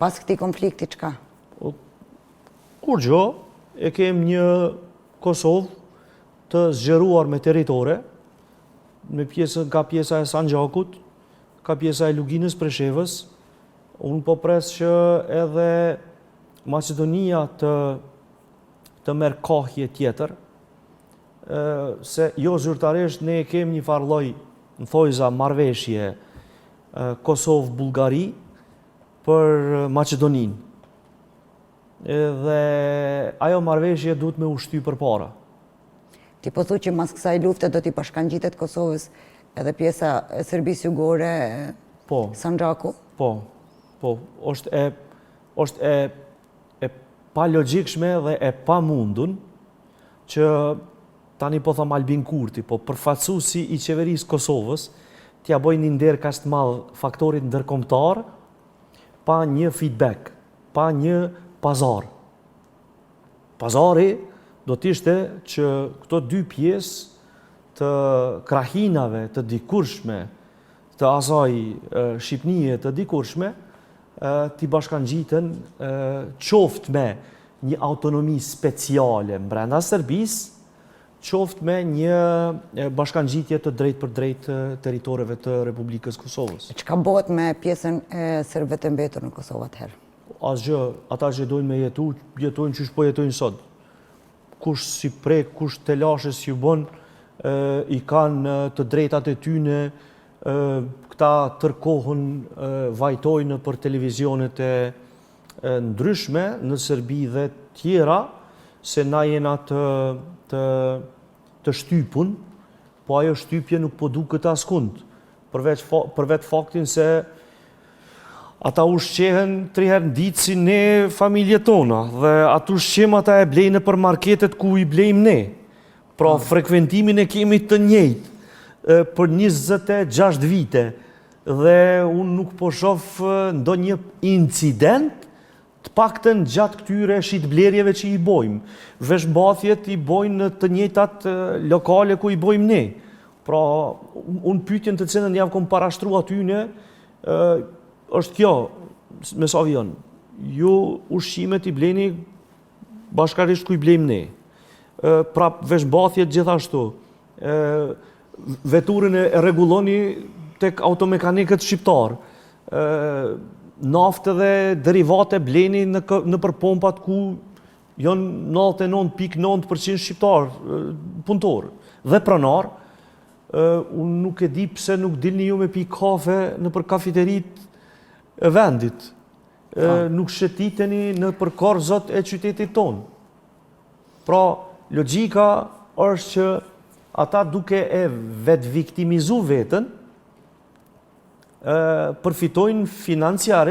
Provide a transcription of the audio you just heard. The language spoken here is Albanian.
Pas këtij konflikti çka? Po, kurgjo, e kem një Kosovë të zgjeruar me territore, me pjesën, ka pjesa e Sanxhakut, ka pjesa e Luginës Preshevës, unë po pres që edhe Maqedonia të, të merr kahje tjetër, se jo zyrtarisht ne e kem një farë lloj, në thojza, marrëveshje Kosovë-Bullgari për Maqedoninë. Dhe ajo marrëveshje duhet me u shty përpara. Ti po thu që mas kësaj lufte do t'i bashkangjitet Kosovës edhe pjesa e Serbisë Jugore, po, Sanxhaku? Po, po, është e, është e, e palogjikshme dhe e pamundun që tani po thom Albin Kurti, po përfaqësuesi i qeverisë Kosovës t'ia bëjë një nder kaq të madh faktorit ndërkombëtar pa një feedback, pa një pazar. Pazari do të ishte që këto dy pjesë të krahinave të dikurshme, të asaj Shqipnie të dikurshme, t'i bashkangjiten qoftë me një autonomi speciale mbrenda Serbisë, qoftë me një bashkangjitje të drejtpërdrejtë të territoreve të Republikës Kosovës. Çka bëhet me pjesën e serbëve të mbetur në Kosovë atëherë? Asgjë, ata që dojnë me jetu, jetojnë qysh po jetojnë sot. Kush s'i prek, kush telashe s'ju bon, i kanë të drejtat e tyne, këta tërë kohën vajtojnë nëpër televizionet e ndryshme në Serbi dhe tjera, se na jena të, të, të shtypun, po ajo shtypje nuk po duket askund, përveç, për vetë faktin se ata ushqehen tri herë në ditë si ne familjet tona, dhe atë ushqim ata e blejnë nëpër marketet ku i blejmë ne. Pra, po. frekuentimin e kemi të njëjtë për 26 vite, dhe unë nuk po shof ndonjë incident të paktën gjatë këtyre shitblerjeve që i bojmë. Veshmbathjet i bojnë në të njëjtat lokale ku i bojmë ne. Pra, unë pyetjen të cilën jau kom parashtru atyne, është kjo, me sa vijon, ju ushqimet i bleni bashkarisht ku i blejmë ne. Pra, veshmbathjet gjithashtu, veturën e rregulloni tek automekanikët shqiptarë. Naftë dhe derivate bleni në nëpër pompat ku janë 99.9% shqiptarë, punëtorë dhe pronarë. Unë nuk e di pse nuk dilni ju me pi kafe nëpër kafiteritë e vendit. Nuk shëtiteni nëpër korzot e qytetit tonë. Pra, logjika është që ata duke e vetëviktimizu veten, përfitojnë financiarisht.